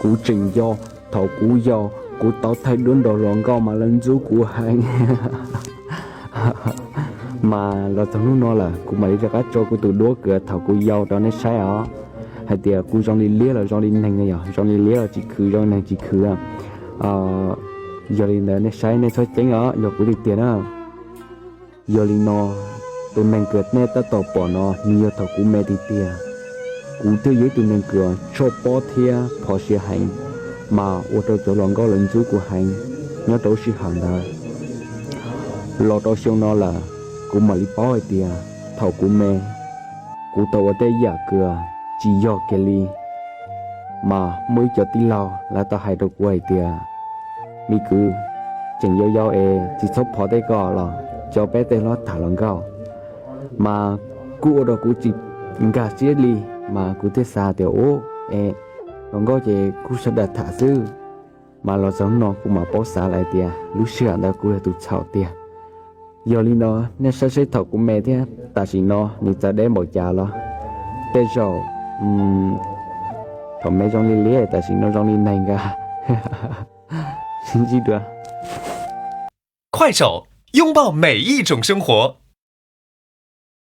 Kuv tseem yau, thaum kuv yau, kuv tau thaij duab nrog hluas nkauj mas lawv ntxub kuv heev. Mas los txog hnub no lawm kuv mam li rov qab tso kuv tus duab kws thaum kuv yau rau nej saib os, hais tias kuv zoo li liab los zoo li neeg, yog zoo li liab los tsis khwv, zoo li neeg tsis khwv. Yog li ntawd nej saib nej txhob ceeb os, yog kuv tiag tiag na. Yog li no, tus neeg kws nej tab tom pom no nws yog thaum kuv me tiag tiag. Kuv twb yog ib tug neeg kws tshaj pob thiab phov siab heev, mas ua rau cov hluas nkauj lawv ntxub kuv heev nyob rau lub sij hawm ntawd. Los rau xyoo no lawm, kuv mam li paub hais tias thaum kuv me, kuv tau ua tej yam kws tsis yog kiag li. Mas muaj ib co tij laug lawv tau hais rau kuv hais tias, me kwv, tseem yau yau es tsis txhob phov tej ko los, coj peb tej hlob tham hluas nkauj. Mas kuj ua rau kuv tsis nkag siab li, mas kuv thiaj xav tias, u, es hluas nkauj ces kuj sawv daws tham xwb. Mas los txog hnub no kuv mam paub xav lawm tias lub sij hawm ntawd kuv yog tus txhaum tiag. Yog li no, nej saib seb thaum kuv me thiab tam sim no nws txawv deb npaum cas los. Tej zaum thaum me zoo li liab, tam sim no zoo li neeg nkaus. Sib ntsib dua. 快手，拥抱每一种生活。